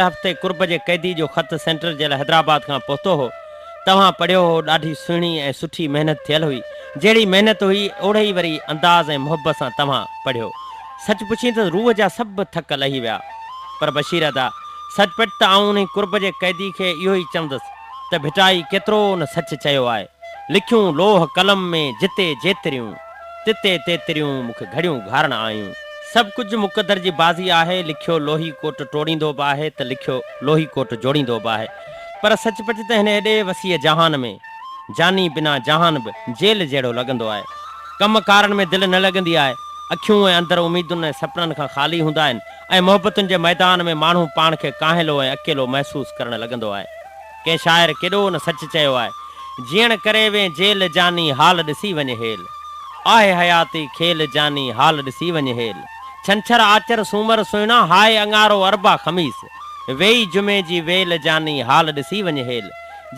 هفتي قرب جي قيدي جو خط سينٽرل جيل حيدرآباد کان پهتو هو. توهان پڙهيو هو، ڏاڍي سهڻي ۽ سٺي محنت ٿيل هئي. جهڙي محنت هئي، اوڙهي ئي وري انداز ۽ محبت سان توهان پڙهيو. سچ پڇين ته روح جا سڀ ٿڪ لهي ويا. پر بشير ادا، سچ پچ ته آئون انهي قرب جي قيدي کي اهو ئي چوندس ته ڀٽائي ڪيترو نه سچ چيو آهي. لکيون لوح قلم ۾ جتي جيتريون، تتي تيتريون مون کي گهڙيون گهارڻ آيون. سڀ ڪجهه مقدر جي بازي آهي، لکيو لوهي ڪوٽ ٽوڙيندو به آهي ته لکيو لوهي ڪوٽ جوڙيندو به آهي. پر سچ پچ ته هن هيڏي وسيع جهان ۾، جاني بنا جهان به جيل جهڙو لڳندو آهي. ڪم ڪارن ۾ دل نه لڳندي آهي. اکيون ۽ اندر اميدن ۽ سپنن کان خالي هوندا آهن ۽ محبتن جي ميدان ۾ ماڻهو پاڻ کي ڪاهلو ۽ اڪيلو محسوس ڪرڻ لڳندو آهي. ڪنهن شاعر ڪيڏو نه سچ چيو آهي، جيئڻ ڪري وين جيل جاني حال ڏسي وڃ هيل. آهي حياتي کيل جاني حال ڏسي وڃ هيل. ڇنڇر آچر سومر سهڻا هاء اڱارو اربع خميس. ويئي جمعي جي ويل جاني حال ڏسي وڃ هيل.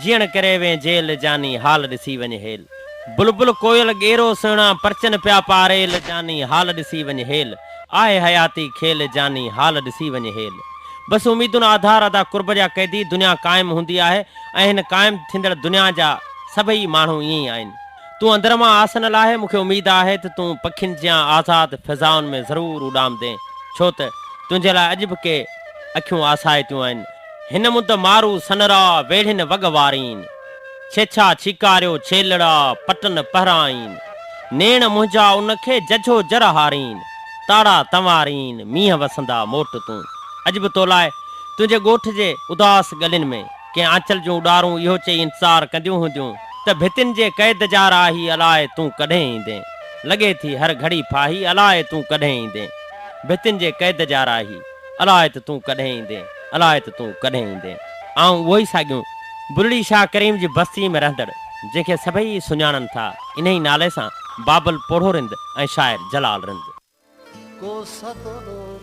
جيئڻ ڪري وين جيل جاني حال ڏسي وڃ هيل. بلبل ڪوئل ڳيرو سهڻا پرچن پيا پاريل جاني حال ڏسي وڃ هيل. آهي حياتي کيل جاني حال ڏسي وڃ هيل. بس اميدن آڌار ادا قرب جا قيدي دنيا قائم هوندي آهي ۽ هن قائم ٿيندڙ دنيا جا سڀئي ماڻهو ائين ئي آهن. تون اندر مان آس نه لاهه مون کي اميد آهي ته تون پکين جيان آزاد فضائن ۾ ضرور اڏامدين ڇو ته تنهنجي لاء اڄ به ڪي اکيون آسائتيون آهن. هن مند مارو سنرا ويڙهين وڳ وارين. ڇيڇا ڇيڪاريو ڇيلڙا پٽن پهرائين. نيڻ منهنجا ان کي ججهو جر هارين. تاڙا تنوارين مينهن وسندا موٽ تون. اڄ به تولاء تنهنجي ڳوٺ جي اداس ڳلين ۾ ڪنهن آنچل جون اڏارون اهو چئي انتظار ڪنديون هونديون ته ڀتين جي قيد جا راهي الاء تون ڪڏهن ايندين. لڳي ٿي هر گهڙي ڦاهي الاء تون ڪڏهن ايندين. ڀتين جي قيد جا راهي. الاء ته تون ڪڏهن ايندين، الاء ته تون ڪڏهن ايندين. آئون اهو ئي ساڳيون بلڙي شاهه ڪريم جي بستيء ۾ رهندڙ، جنهن کي سڀئي سڃاڻن ٿا، انهيء نالي سان بابل پوڙهو رند ۽ شاعر جلال رند. ڪو سدو.